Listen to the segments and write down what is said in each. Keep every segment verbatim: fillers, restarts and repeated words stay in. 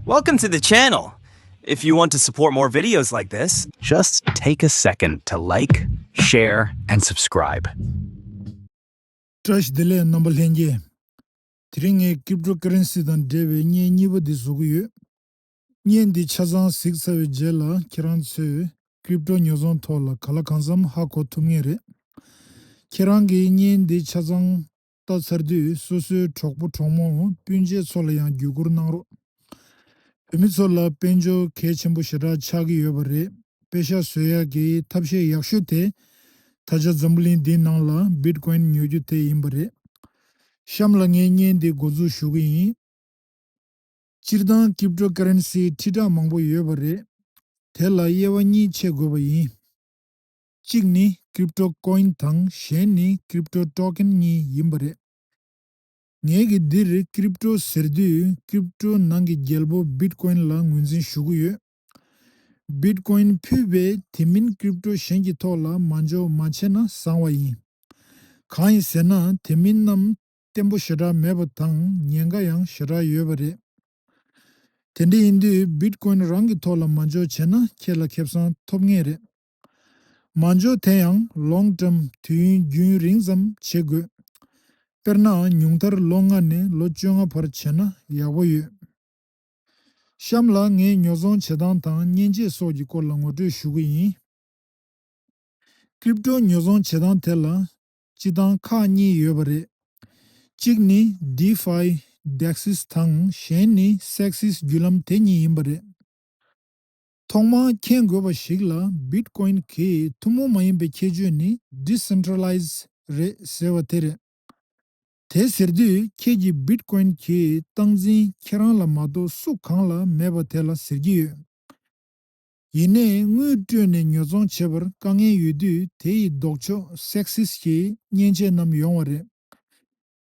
Welcome to the channel. If you want to support more videos like this, just take a second to like, share, and subscribe. བཀྲ་ཤིས་བདེ་ལེགས་རྣམ་པ་ལྷན་རྒྱས། དེ་རིང་ངས་ཀྲིབ་ཊོ་ཀ་རན་སི་དང་འབྲེལ་བའི་བརྙན་གཉིས་པ་འདི་བཟོ་གི་ཡོད། བརྙན་འདི་ཆ་ཚང་གཟིགས་ཚར་བའི་རྗེས་ལ་ཁྱེད་རང་ཚོས་ཀྲིབ་ཊོ་ཉོ་ཚོང་ཐོག་ལ་ག་ལ་གང་འཚམ་ཧ་གོ་ཐུབ་ངེས་རེད། ཁྱེད་རང་གིས་བརྙན་འདི་ཆ་ཚང་ལྟ་ཚར་དུས་སོ་སོའི་གྲོགས་པོ་གྲོགས་མོ་སྤུན་མཆེད་ཚོ་ལ་ཡང་བརྒྱུད་བསྐུར་གནང་རོགས། བོད་མི་ཚོ་ལ་དཔལ་འབྱོར་གལ་ཆེན་པོ་ཞེ་དྲག་ཆགས་ཀྱི་ཡོད་པ་རེད། པེ་ཤག་བཟོ་ཡག་གི་ཐབས་ཤེས་ཡག་ཤོས་དེ་ད་ཆ་འཛམ་བུ་གླིང་འདིའི་ནང་ལ་བིཊ་ཀོ་ཡིན་ཉོ་རྒྱུ་དེ་ཡིན་པ་རེད། གཤམ་ལ་ངས་བརྙན་འདི་འགོ་འཛུགས་ཞུ་གི་ཡིན། སྤྱིར་བཏང་ཀྲིབ་ཊོ་ཀ་རན་སི་ཁྲི་ཕྲག་མང་པོ་ཡོད་པ་རེད། དེ་ལ་དབྱེ་བ་གཉིས་ཕྱེ་དགོས་པ་ཡིན། གཅིག་ནི་ཀྲིབ་ཊོ་ཀོ་ཡིན་དང་གཞན་ནི་ཀྲིབ་ཊོ་ཊོ་ཀེན་གཉིས་ཡིན་པ་རེད། ངེད་ཀྱིས་འདིར་ཀྲིབ་ཊོ་ཟེར་དུས་ཀྲིབ་ཊོ་ནང་གི་རྒྱལ་པོ་བིཊ་ཀོ་ཡིན་ལ་ངོས་འཛིན་ཞུ་གི་ཡོད། བིཊ་ཀོ་ཡིན་ཕུད་པས་དེ་མིན་ཀྲིབ་ཊོ་གཞན་གྱི་ཐོག་ལ་མ་འཇོག་མ་བྱས་ན་བཟང་བ་ཡིན། གང་ཡིན་ཟེར་ན་དེ་མིན་རྣམས་བརྟན་པོ་ཞེ་དྲག་མེད་པ་དང་ཉེན་ཁ་ཡང་ཞེ་དྲག་ཡོད་པ་རེད། དེ་འདྲ་ཡིན་དུས་བིཊ་ཀོ་ཡིན་རང་གི་ཐོག་ལ་མ་འཇོག་བྱས་ན་ཁྱེད་ལ་ཁེ་བཟང་ཐོབ་ངེས་རེད། མ་འཇོག་དེ་ཡང་ལོང་ཊརམ་དུས་ཡུན་རྒྱུན་རིང་ཙམ་བྱེད་དགོས། དཔེར་ན་ཉུང་མཐར་ལོ་ལྔ་ནས་ལོ་བཅོ་ལྔ་བར་བྱས་ན་ཡག་པོ་ཡོད། གཤམ་ལ་ངས་ཉོ་ཚོང་བྱེད་སྟངས་དང་མཉེན་ཆས་སོགས་ཀྱི་སྐོར་ལ་ངོ་སྤྲོད་ཞུ་གི་ཡིན། ཀྲིབ་ཊོ་ཉོ་ཚོང་བྱེད་སྟངས་དེ་ལ་སྤྱི་བཏང་ཁག་གཉིས་ཡོད་པ་རེད། གཅིག་ནི་ཌི་ཕའི་ཌེག་སིས་དང་གཞན་ནི་སེག་སིས་བརྒྱུད་ལམ་དེ་གཉིས་ཡིན་པ་རེད། ཐོག་མར་མཁྱེན་དགོས་པ་ཞིག་ལ་བིཊ་ཀོ་ཡིན་གྱི་ཐུན་མོང་མ་ཡིན་པའི་ཁྱད་ཆོས་ནི་ཌི་སེན་ཊྲ་ལའི་ཛི་རེད་ཟེར་བ་དེ་རེད། དེ་ཟེར་དུས་ཁྱེད་ཀྱི་བིཊ་ཀོ་ཡིན་གྱི་སྟངས་འཛིན་ཁྱེད་རང་ལ་མ་གཏོགས་སུ་གང་ལ་མེད་པ་དེ་ལ་ཟེར་གྱི་ཡོད། ཡིན་ནའི་དངུལ་སྤྲོད་ནས་ཉོ་ཚོང་བྱེད་པར་དཀའ་ངལ་ཡོད་དུས་དེ་ཡི་ལྡོག་ཕྱོགས་སེག་སིས་ཀྱི་མཉེན་ཆས་རྣམས་ཡོང་བ་རེད།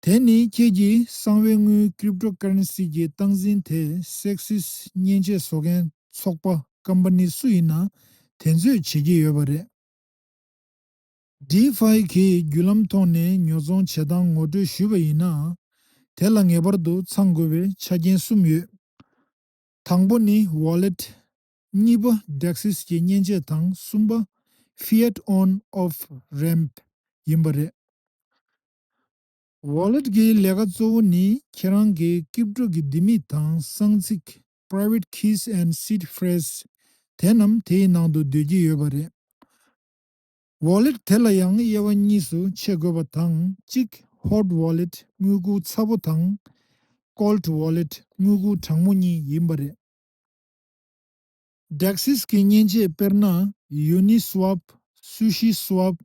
དེ་ནི་ཁྱེད་ཀྱིས་གསང་བའི་དངུལ་ཀྲིབ་ཊོ་ཀ་རན་སི་གྱི་སྟངས་འཛིན་དེ་སེག་སིས་མཉེན་ཆས་བཟོ་མཁན་ཚོགས་པ་ཀམ་པ་ནི་སུ་ཡིན་ན་དེ་ཚོས་བྱེད་ཀྱི་ཡོད་པ་རེད། ཌི་ཕའི་གི་བརྒྱུད་ལམ་ཐོག་ནས་ཉོ་ཚོང་བྱེད་སྟངས་ངོ་སྤྲོད་ཞུས་པ་ཡིན་ན། དེ་ལ་ངེས་པར་དུ་ཚང་དགོས་པའི་ཆ་རྐྱེན་གསུམ་ཡོད། དང་པོ་ནི་ཝོ་ལེཊ། གཉིས་པ་ཌེག་སིས་ཀྱི་མཉེན་ཆས་དང་གསུམ་པ་ཕི་ཨེཊ་ཨོན་ཨོཕ་རེམ་ཡིན་པ་རེད། ཝོ་ལེཊ་གི་ལས་ཀ་གཙོ་བོ་ནི་ཁྱེད་རང་གི་ཀྲིབ་ཊོ་གི་ལྡེ་མིག་དང་གསང་ཚིག Private Keys and Seed Phrase དེ་རྣམས་དེའི་ནང་དུ་སྡོད་ཀྱི་ཡོད་པ་རེད། ཝོ་ལེཊ་དེ་ལ་ཡང་དབྱེ་བ་གཉིས་སུ་ཕྱེ་དགོས་པ་དང་གཅིག་ཧོཊ་ཝོ་ལེཊ་དངུལ་ཁུག་ཚ་པོ་དང་ཀོལཌ་ཝོ་ལེཊ་དངུལ་ཁུག་གྲང་མོ་གཉིས་ཡིན་པ་རེད། ཌེག་སིས་ཀྱི་མཉེན་ཆས་དཔེར་ན་ཡུ་ནི་སི་ཝབ། སུ་ཤི་སི་ཝབ།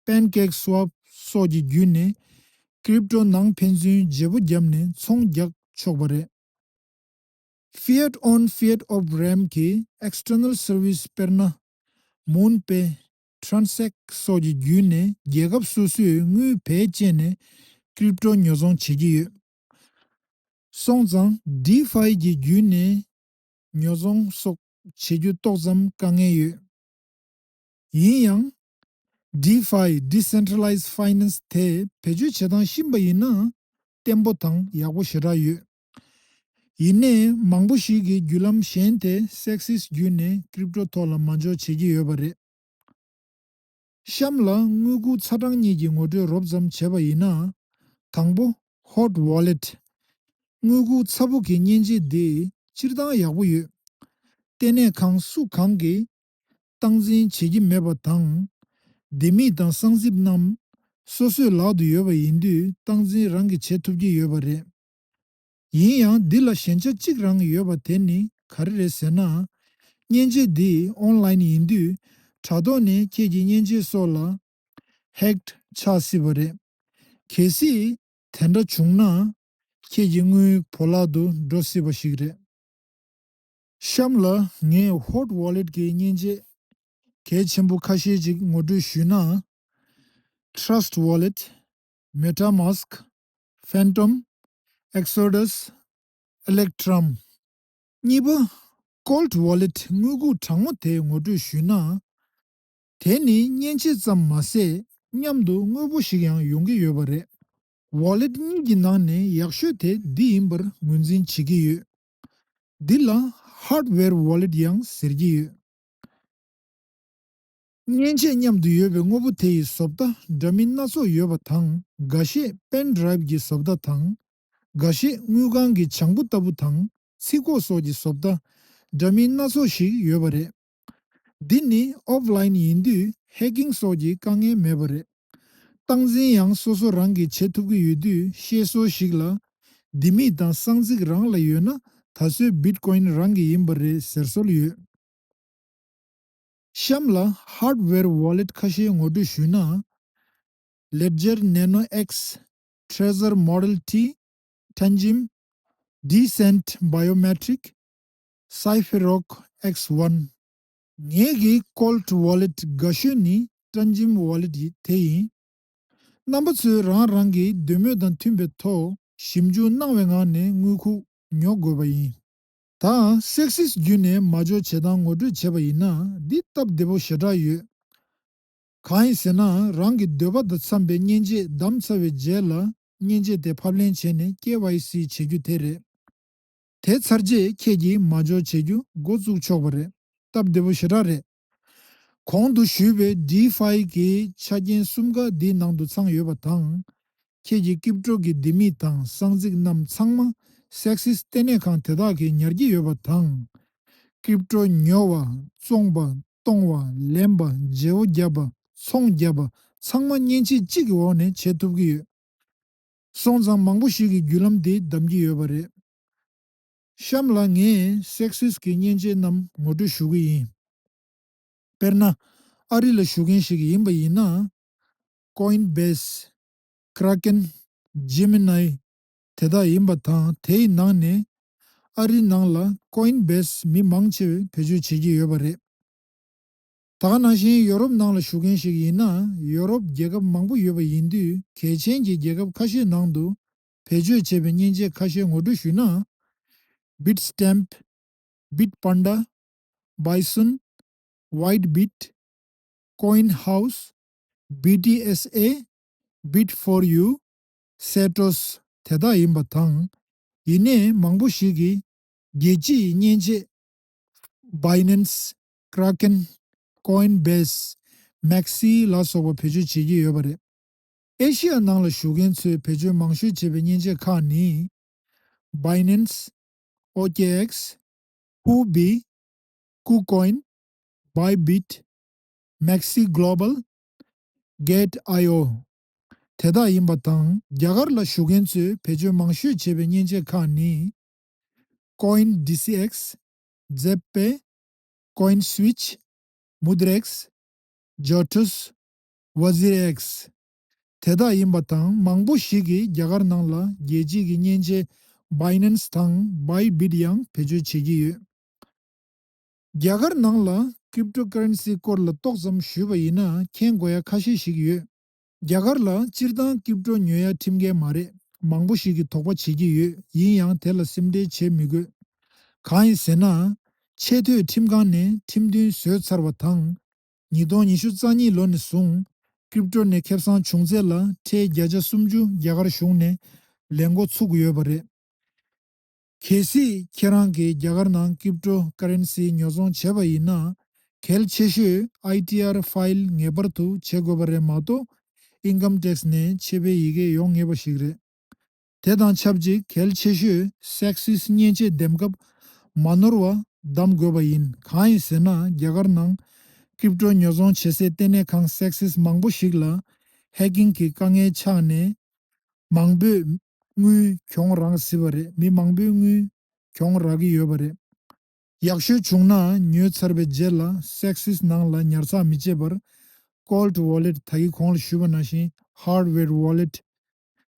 པན་ཀེག་སི་ཝབ་སོགས་ཀྱི་བརྒྱུད་ནས་ཀྲིབ་ཊོ་ནང་ཕན་ཚུན་བརྗེ་པོ་བརྒྱབ་ནས་ཚོང་རྒྱག་ཆོག་པ་རེད། Fiat on Fiat of RAM གི་external service དཔེར་ན་མོན་པེ། ཊྲན་སེག་སོགས་ཀྱི་བརྒྱུད་ནས་རྒྱལ་ཁབ་སོ་སོས་དངུལ་བེད་སྤྱད་ནས་ཀྲིབ་ཊོ་ཉོ་ཚོང་བྱེད་ཀྱི་ཡོད། སོང་ཙང་ཌི་ཕའི་གི་བརྒྱུད་ནས་ཉོ་ཚོང་སོགས་བྱེད་རྒྱུ་ཏོག་ཙམ་དཀའ་ངལ་ཡོད། ཡིན་ཡང་། ཌི་ཕའི་Decentralized Finance དེ་བེད་སྤྱོད་བྱེད་སྟངས་ཤེས་པ་ཡིན་ན་བརྟན་པོ་དང་ཡག་པོ་ཞེ་དྲག་ཡོད། ཡིན་ནའི་མང་པོ་ཞིག་གིས་བརྒྱུད་ལམ་གཞན་དེ་སེག་སིས་བརྒྱུད་ནས་ཀྲིབ་ཊོ་ཐོག་ལ་མ་འཇོག་བྱེད་ཀྱི་ཡོད་པ་རེད། གཤམ་ལ་དངུལ་ཁུག་ཚ་གྲང་གཉིས་ཀྱི་ངོ་སྤྲོད་རོབ་ཙམ་བྱས་པ་ཡིན་ན། དང་པོ། ཧོཊ་ཝོ་ལེཊ། དངུལ་ཁུག་ཚ་པོ་གི་མཉེན་ཆས་འདི་སྤྱིར་བཏང་ཡག་པོ་ཡོད། ལྟེ་གནས་ཁང་སུ་གང་གིས་སྟངས་འཛིན་བྱེད་ཀྱི་མེད་པ་དང་། ལྡེ་མིག་དང་གསང་རྩིས་རྣམས་སོ་སོའི་ལག་ཏུ་ཡོད་པ་ཡིན་དུས་སྟངས་འཛིན་རང་གིས་བྱེད་ཐུབ་ཀྱི་ཡོད་པ་རེད། ཡིན་ཡང་འདི་ལ་ཞན་ཆ་གཅིག་རང་ཡོད་པ་དེ་ནི་ག་རེ་རེད་ཟེར་ན། མཉེན་ཆས་འདི་ཨོན་ལའིན་ཡིན་དུས་དྲ་ཐོག་ནས་ཁྱེད་ཀྱི་མཉེན་ཆས་སོགས་ལ་ཧེག་ཆགས་སྲིད་པ་རེད། གལ་སྲིད་དེ་འདྲ་བྱུང་ན་ཁྱེད་ཀྱི་དངུལ་བོ་ལག་ཏུ་འགྲོ་སྲིད་པ་ཞིག་རེད། གཤམ་ལ་ངས་ཧོཊ་ཝོ་ལེཊ་ཀྱི་མཉེན་ཆས་གལ་ཆེན་པོ་ཁ་ཤས་ཅིག་ངོ་སྤྲོད་ཞུས་ན། Trust Wallet, MetaMask, Phantom, Exodus, Electrum། གཉིས་པ། Cold Wallet དངུལ་ཁུག་གྲང་མོ་དེ་ངོ་སྤྲོད་ཞུས་ན། དེ་ནི་མཉེན་ཆས་ཙམ་མ་ཟད་མཉམ་དུ་དངོས་པོ་ཞིག་ཡང་ཡོང་གི་ཡོད་པ་རེད། ཝོ་ལེཊ་གཉིས་ཀྱི་ནང་ནས་ཡག་ཤོས་དེ་འདི་ཡིན་པར་ངོས་འཛིན་བྱེད་ཀྱི་ཡོད། འདི་ལ་ཧར་ཌི་ཝེར་ཝོ་ལེ་ཊི་ཡང་ཟེར་གྱི་ཡོད། མཉེན་ཆས་མཉམ་དུ་ཡོད་པའི་དངོས་པོ་དེ་ཡི་བཟོ་ལྟ་འདྲ་མིན་སྣ་ཚོགས་ཡོད་པ་དང་། འགའ་ཤས་པེན་ཌི་རའིབ་ཀྱི་བཟོ་ལྟ་དང་། འགའ་ཤས་དངུལ་ཁང་གི་བྱང་བུ་ལྟ་བུ་དང་ཚིག་ཁོག་སོགས་ཀྱི་བཟོ་ལྟ་འདྲ་མིན་སྣ་ཚོགས་ཤིག་ཡོད་པ་རེད། འདི་ནི་ཨོཕ་ལའིན་ཡིན་དུས་ཧེག་གིང་སོགས་ཀྱི་དཀའ་ངལ་མེད་པ་རེད། སྟངས་འཛིན་ཡང་སོ་སོ་རང་གིས་བྱེད་ཐུབ་ཀྱི་ཡོད་དུས་ཤེས་སོར་ཞིག་ལ། ལྡེ་མིག་དང་གསང་ཚིག་རང་ལ་ཡོད་ན་ད་གཟོད་བིཊ་ཀོ་ཡིན་རང་གི་ཡིན་པ་རེད་ཟེར་སྲོལ་ཡོད། གཤམ་ལ་ཧར་ཌི་ཝེར་ཝོ་ལེ་ཊི་ཁ་ཤས་ངོ་སྤྲོད་ཞུས་ན། Ledger Nano X, Trezor Model T, Tangem, Decent Biometric, Cypheroc X one། ངེད་ཀྱི་ཀོལ་ཌི་ཝོ་ལེ་ཊི་དགའ་ཤོས་ནི་ཊན་ཇིམ་ཝོ་ལེ་ཊི་དེ་ཡིན། རྣམ་པ་ཚོས་རང་རང་གི་འདོད་མོས་དང་མཐུན་པའི་ཐོག་ཞིབ་འཇུག་གནང་བའི་ངང་ནས་དངུལ་ཁུག་ཉོ་དགོས་པ་ཡིན། ད་སེག་སིས་བརྒྱུད་ནས་མ་འཇོག་བྱེད་སྟངས་ངོ་སྤྲོད་བྱས་པ་ཡིན་ན། འདི་སྟབས་བདེ་པོ་ཞེ་དྲག་ཡོད། གང་ཡིན་ཟེར་ན། རང་གི་འདོད་པ་དང་འཚམ་པའི་མཉེན་ཆས་བདམས་ཚར་བའི་རྗེས་ལ་མཉེན་ཆས་དེ་ཕབ་ལེན་བྱས་ནས་ཀེ་ཝའི་སི་བྱེད་རྒྱུ་དེ་རེད། དེ་ཚར་རྗེས་ཁྱེད་ཀྱིས་མ་འཇོག་བྱེད་རྒྱུ་འགོ་བཙུགས་ཆོག་པ་རེད། སྟབས་བདེ་པོ་ཞེ་དྲག་རེད། གོང་དུ་ཞུས་པའི་ཌི་ཕའི་གི་ཆ་རྐྱེན་གསུམ་ཀ་འདིའི་ནང་དུ་ཚང་ཡོད་པ་དང་། ཁྱེད་ཀྱི་ཀིབ་ཀྲོ་གི་ལྡེ་མིག་དང་གསང་ཚིག་རྣམས་ཚང་མ་སེག་སིས་ལྟེ་གནས་ཁང་དེ་དག་གིས་ཉར་གྱི་ཡོད་པ་དང་། ཀིབ་ཀྲོ་ཉོ་བ། བཙོང་པ། གཏོང་བ། ལེན་པ། བརྗེ་བོ་བརྒྱབ་པ། ཚོང་བརྒྱབ་པ་ཚང་མ་མཉེན་ཆས་གཅིག་གི་འོག་ནས་བྱེད་ཐུབ་ཀྱི་ཡོད། སོང་ཙང་མང་པོ་ཞིག་གིས་བརྒྱུད་ལམ་འདི་བདམས་ཀྱི་ཡོད་པ་རེད། གཤམ་ལ་ངས་སེག་སིས་ཀྱི་མཉེན་ཆས་རྣམས་ངོ་སྤྲོད་ཞུ་གི་ཡིན། དཔེར་ན། ཨ་རི་ལ་བཞུགས་མཁན་ཞིག་ཡིན་པ་ཡིན་ན། ཀོ་ཡིན་བེས། ཀྲ་ཀེན། ཇེ་མི་ནའི། དེ་དག་ཡིན་པ་དང་། དེའི་ནང་ནས་ཨ་རིའི་ནང་ལ་ཀོ་ཡིན་བེས་མི་མང་ཆེ་བས་བེད་སྤྱོད་བྱེད་ཀྱི་ཡོད་པ་རེད། ད་ག་ནང་བཞིན་ཡོ་རོབ་ནང་ལ་བཞུགས་མཁན་ཞིག་ཡིན་ན། ཡོ་རོབ་རྒྱལ་ཁབ་མང་པོ་ཡོད་པ་ཡིན་དུས། གལ་ཆེན་གྱི་རྒྱལ་ཁབ་ཁ་ཤས་ནང་དུ་བེད་སྤྱོད་བྱས་པའི་མཉེན་ཆས་ཁ་ཤས་ངོ་སྤྲོད་ཞུས་ན། Bitstamp, Bitpanda, Bison, WhiteBit, Coin House, B T S A, Bit four U, Setos དེ་དག་ཡིན་པ་དང་། ཡིན་ནའི་མང་པོ་ཞིག་གིས་རྒྱལ་སྤྱིའི་མཉེན་ཆས་Binance, Kraken, Coinbase, Maxi ལ་སོགས་པ་བེད་སྤྱོད་བྱེད་ཀྱི་ཡོད་པ་རེད། ཨེ་ཤི་ཡ་ནང་ལ་བཞུགས་མཁན་ཚོས་བེད་སྤྱོད་མང་ཤོས་བྱེད་པའི་མཉེན་ཆས་ཁག་ནི། Binance, O K X, Huobi, KuCoin, Bybit, Maxi Global, Gate I O དེ་དག་ཡིན་པ་དང་། རྒྱ་གར་ལ་བཞུགས་མཁན་ཚོས་བེད་སྤྱོད་མང་ཤོས་བྱེད་པའི་མཉེན་ཆས་ཁག་ནི། Coin D C X, Zebpay, Coin Switch, Mudrex, Jotus, WazirX དེ་དག་ཡིན་པ་དང་། མང་པོ་ཞིག་གིས་རྒྱ་གར་ནང་ལ་རྒྱལ་སྤྱིའི་མཉེན་ཆས་Binance དང་Bybit ཡང་བེད་སྤྱོད་བྱེད་ཀྱི་ཡོད། རྒྱ་གར་ནང་ལ་ཀྲིབ་ཀྲོ་ཀ་རན་སི་སྐོར་ལ་ཏོག་ཙམ་ཞུས་པ་ཡིན་ན། མཁྱེན་དགོས་ཡ་ཁ་ཤས་ཤིག་ཡོད། རྒྱ་གར་ལ་སྤྱིར་བཏང་ཀྲིབ་ཀྲོ་ཉོ་ཡ་ཁྲིམས་འགལ་མ་རེད། མང་པོ་ཞིག་གིས་དོགས་པ་བྱེད་ཀྱི་ཡོད། ཡིན་ཡང་དེ་ལ་སེམས་ཁྲལ་བྱེད་མི་དགོས། གང་ཡིན་ཟེར་ན། ཆེས་མཐོའི་ཁྲིམས་ཁང་ནས་ཁྲིམས་མཐུན་བཟོས་ཚར་བ་དང་། ཉིས་སྟོང་ཉི་ཤུ་རྩ་གཉིས་ལོ་ནས་བཟུང་ཀྲིབ་ཀྲོ་ནས་ཁེ་བཟང་བྱུང་ཚད་ལ་ཁྲལ་བརྒྱ་ཆ་སུམ་ཅུ་རྒྱ་གར་གཞུང་ནས་ལེན་འགོ་ཚུགས་ཡོད་པ་རེད། གལ་སྲིད་ཁྱེད་རང་གིས་རྒྱ་གར་ནང་ཀྲིབ་ཀྲོ་ཀ་རན་སི་ཉོ་ཚོང་བྱས་པ་ཡིན་ན། གལ་ཆེ་ཤོས་I T R ཕའིལ་ངེས་པར་དུ་བྱེད་དགོས་པ་རེད་མ་གཏོགས། ཨིན་ཀམ་ཊེག་སི་ནས་ཆད་པའི་ཡི་གེ་ཡོང་ངེས་པ་ཞིག་རེད། དེ་དང་ཆབས་ཅིག་གལ་ཆེ་ཤོས་སེག་སིས་མཉེན་ཆས་འདེམས་སྐབས་མ་ནོར་བ་བདམས་དགོས་པ་ཡིན། གང་ཡིན་ཟེར་ན། རྒྱ་གར་ནང་ཀྲིབ་ཀྲོ་ཉོ་ཚོང་བྱེད་སའི་ལྟེ་གནས་ཁང་སེག་སིས་མང་པོ་ཞིག་ལ་ཧེག་གིང་གི་དཀའ་ངལ་ཆགས་ནས། མང་པོས་དངུལ་གྱོང་རག་སྲིད་པ་རེད། མི་མང་པོས་དངུལ་གྱོང་རག་གི་ཡོད་པ་རེད། ཡག་ཤོས་བྱུང་ན་ཉོས་ཚར་བའི་རྗེས་ལ་སེག་སིས་ནང་ལ་ཉར་ཚགས་མི་བྱེད་པར། ཀོལ་ཌི་ཝོ་ལེ་ཊི་ད་གིན་གོང་ལ་ཞུས་པ་ནང་བཞིན་ཧར་ཌི་ཝེར་ཝོ་ལེ་ཊི་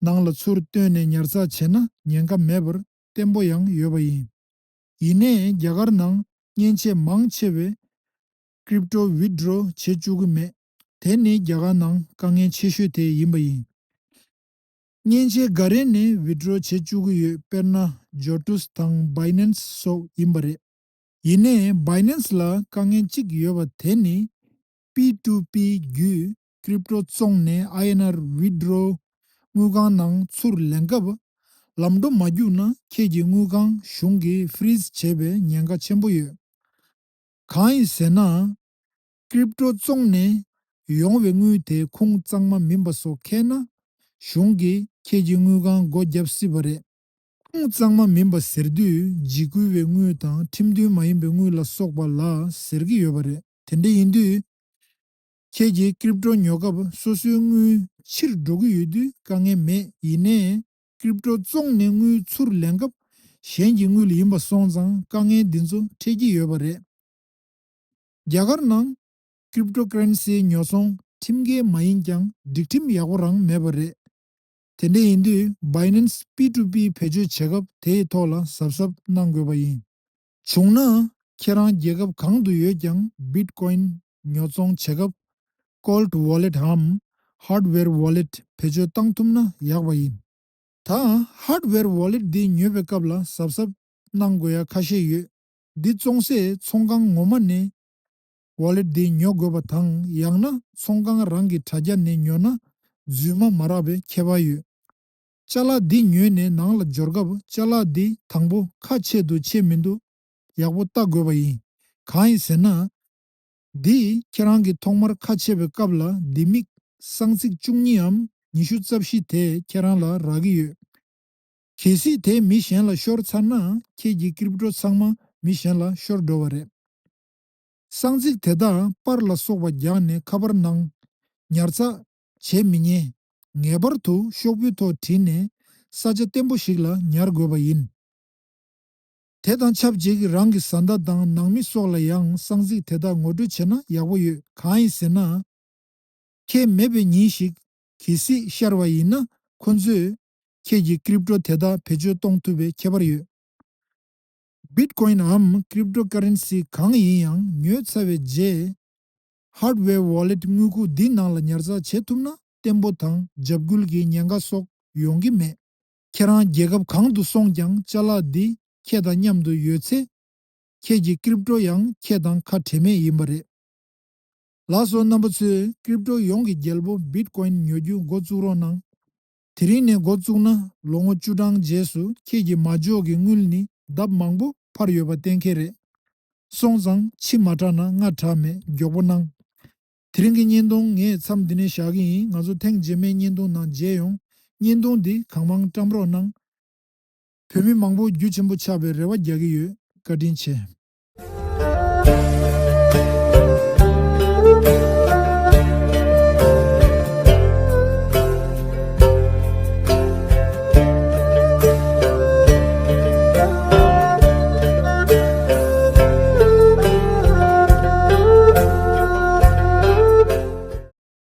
ནང་ལ་ཚུར་བཏོན་ནས་ཉར་ཚགས་བྱས་ན་ཉེན་ཁ་མེད་པར་བརྟན་པོ་ཡང་ཡོད་པ་ཡིན། ཡིན་ནའི་རྒྱ་གར་ནང་མཉེན་ཆས་མང་ཆེ་བས་ཀྲིབ་ཀྲོ་ཝིད་ཌོ་བྱེད་བཅུག་གི་མེད། དེ་ནི་རྒྱ་གར་ནང་དཀའ་ངལ་ཆེ་ཤོས་དེ་ཡིན་པ་ཡིན། མཉེན་ཆས་འགའ་རེ་ནས་ཝིད་ཌོ་བྱེད་བཅུག་གི་ཡོད། དཔེར་ན། ཇོ་ཊུས་དང་བའི་ནན་སི་སོགས་ཡིན་པ་རེད། ཡིན་ནའི་བའི་ནན་སི་ལ་དཀའ་ངལ་གཅིག་ཡོད་པ་དེ་ནི། པི་ཊུ་པི་བརྒྱུད་ཀྲིབ་ཀྲོ་བཙོང་ནས་ཨའི་ཨེན་ཨར་ཝིད་ཌོ་དངུལ་ཁང་ནང་ཚུར་ལེན་སྐབས། ལམ་འགྲོ་མ་བརྒྱུགས་ན་ཁྱེད་ཀྱི་དངུལ་ཁང་གཞུང་གིས་ཕི་རིཛ་བྱེད་པའི་ཉེན་ཁ་ཆེན་པོ་ཡོད། གང་ཡིན་ཟེར་ན། ཀྲིབ་ཀྲོ་བཙོངས་ནས་ཡོང་བའི་དངུལ་དེ་ཁུངས་གཙང་མ་མིན་པ་སོགས་འཁྱེར་ན། གཞུང་གིས་ཁྱེད་ཀྱི་དངུལ་ཁང་སྒོ་བརྒྱབ་སྲིད་པ་རེད། ཁུངས་གཙང་མ་མིན་པ་ཟེར་དུས་འཇིགས་སྐུལ་བའི་དངུལ་དང་ཁྲིམས་མཐུན་མ་ཡིན་པའི་དངུལ་ལ་སོགས་པ་ལ་ཟེར་གྱི་ཡོད་པ་རེད། དེ་འདྲ་ཡིན་དུས། ཁྱེད་ཀྱིས་ཀྲིབ་ཀྲོ་ཉོ་སྐབས་སོ་སོའི་དངུལ་ཕྱིར་འགྲོ་གི་ཡོད་དུས་དཀའ་ངལ་མེད། ཡིན་ནའི་ཀྲིབ་ཀྲོ་བཙོངས་ནས་དངུལ་ཚུར་ལེན་སྐབས་གཞན་གྱི་དངུལ་ཡིན་པ་སོང་ཙང་དཀའ་ངལ་འདི་ཚོ་འཕྲད་ཀྱི་ཡོད་པ་རེད། རྒྱ་གར་ནང་ཀྲིབ་ཀྲོ་ཀ་རན་སིའི་ཉོ་ཚོང་ཁྲིམས་འགལ་མ་ཡིན་ཀྱང་སྒྲིག་ཁྲིམས་ཡག་པོ་རང་མེད་པ་རེད། དེ་འདྲ་ཡིན་དུས་Binance P two P བེད་སྤྱོད་བྱེད་སྐབས་དེའི་ཐོག་ལ་གཟབ་གཟབ་གནང་དགོས་པ་ཡིན། བྱུང་ན། ཁྱེད་རང་རྒྱལ་ཁབ་གང་དུ་ཡོད་ཀྱང་Bitcoin་ཉོ་ཚོང་བྱེད་སྐབས་Cold Wallet་འམ་Hardware Wallet་བེད་སྤྱོད་བཏང་ཐུབ་ན་ཡག་པ་ཡིན། ད་Hardware Wallet་འདི་ཉོ་བའི་སྐབས་ལ་གཟབ་གཟབ་གནང་དགོས་ཡ་ཁ་ཤས་ཡོད། འདི་བཙོང་སའི་ཚོང་ཁང་ངོ་མ་ནས་Wallet་འདི་ཉོ་དགོས་པ་དང་། ཡང་ན་ཚོང་ཁང་རང་གི་དྲ་རྒྱ་ནས་ཉོ་ན་རྫུན་མ་མ་རག་པའི་ཁྱད་པར་ཡོད། ཅ་ལག་འདི་ཉོས་ནས་ནང་ལ་འབྱོར་སྐབས་ཅ་ལག་འདི་དང་པོ་ཁ་ཕྱེ་འདུག་ཕྱེ་མི་འདུག་ཡག་པོ་བལྟ་དགོས་པ་ཡིན། གང་ཡིན་ཟེར་ན། འདིས་ཁྱེད་རང་གིས་ཐོག་མར་ཁ་ཕྱེ་བའི་སྐབས་ལ་ལྡེ་མིག་གསང་ཚིག་བཅུ་གཉིས་འམ་ཉི་ཤུ་རྩ་བཞི་དེ་ཁྱེད་རང་ལ་རག་གི་ཡོད། གལ་སྲིད་དེ་མི་གཞན་ལ་ཤོར་ཚར་ན་ཁྱེད་ཀྱི་ཀྲིབ་ཀྲོ་ཚང་མ་མི་གཞན་ལ་ཤོར་འགྲོ་བ་རེད། གསང་ཚིག་དེ་དག་པར་ལ་སོགས་པ་རྒྱག་ནས་ཁ་པར་ནང་ཉར་ཚགས་བྱེད་མི་ཉན། ངེས་པར་དུ་ཤོག་བུའི་ཐོག་བྲིས་ནས་ས་ཆ་བརྟན་པོ་ཞིག་ལ་ཉར་དགོས་པ་ཡིན། དེ་དང་ཆབས་ཅིག་རང་གི་བཟའ་ཟླ་དང་ནང་མི་སོགས་ལ་ཡང་གསང་ཚིག་དེ་དག་ངོ་སྤྲོད་བྱས་ན་ཡག་པོ་ཡོད། གང་ཡིན་ཟེར་ན། ཁྱེད་མེད་པའི་ཉིན་ཞིག་གལ་སྲིད་ཤར་བ་ཡིན་ན་ཁོ་ཚོས་ཁྱེད་ཀྱི་ཀྲིབ་ཀྲོ་དེ་དག་བེད་སྤྱོད་གཏོང་ཐུབ་པའི་ཁྱད་པར་ཡོད། Bitcoin་འམ་Cryptocurrency་གང་ཡིན་ཡང་ཉོས་ཚར་བའི་རྗེས། Hardware Wallet་དངུལ་ཁུག་འདི་ནང་ལ་ཉར་ཚགས་བྱེད་ཐུབ་ན་བརྟན་པོ་དང་འཇབ་རྒོལ་གྱི་ཉེན་ཁ་སོགས་ཡོང་གི་མེད། ཁྱེད་རང་རྒྱལ་ཁབ་གང་དུ་སོང་ཀྱང་ཅ་ལག་འདི་ཁྱེད་དང་མཉམ་དུ་ཡོད་ཚེ། ཁྱེད་ཀྱི་ཀྲིབ་ཀྲོ་ཡང་ཁྱེད་དང་ཁ་བྲལ་མེད་ཡིན་པ་རེད། ལགས་སོ། རྣམ་པ་ཚོས་ཀྲིབ་ཀྲོ་ཡོངས་ཀྱི་རྒྱལ་པོ་Bitcoin་ཉོ་རྒྱུ་འགོ་བཙུགས་རོགས་གནང་། དེ་རིང་ནས་འགོ་བཙུགས་ན་ལོ་ངོ་བཅུ་གྲངས་རྗེས་སུ་ཁྱེད་ཀྱི་མ་འཇོག་གི་དངུལ་ནི་ལྡབ་མང་པོ་འཕར་ཡོད་པ་གཏན་འཁེལ་རེད། སོང་ཙང་ཕྱི་མ་དྲག་ན་སྔ་དྲག་མེད་མགྱོགས་པོ་གནང་། དེ་རིང་གི་བརྙན་ཐུང་ངས་མཚམས་འདི་ནས་བཞག་གི་ཡིན། ང་ཚོ་ཐེངས་རྗེས་མའི་བརྙན་ཐུང་ནང་མཇལ་ཡོང་། བརྙན་ཐུང་འདི་གང་མང་བཀྲམ་རོགས་གནང་། བོད་མི་མང་པོ་རྒྱུ་ཆེན་པོ་ཆགས་པའི་རེ་བ་རྒྱག་གི་ཡོད། བཀའ་དྲིན་ཆེ།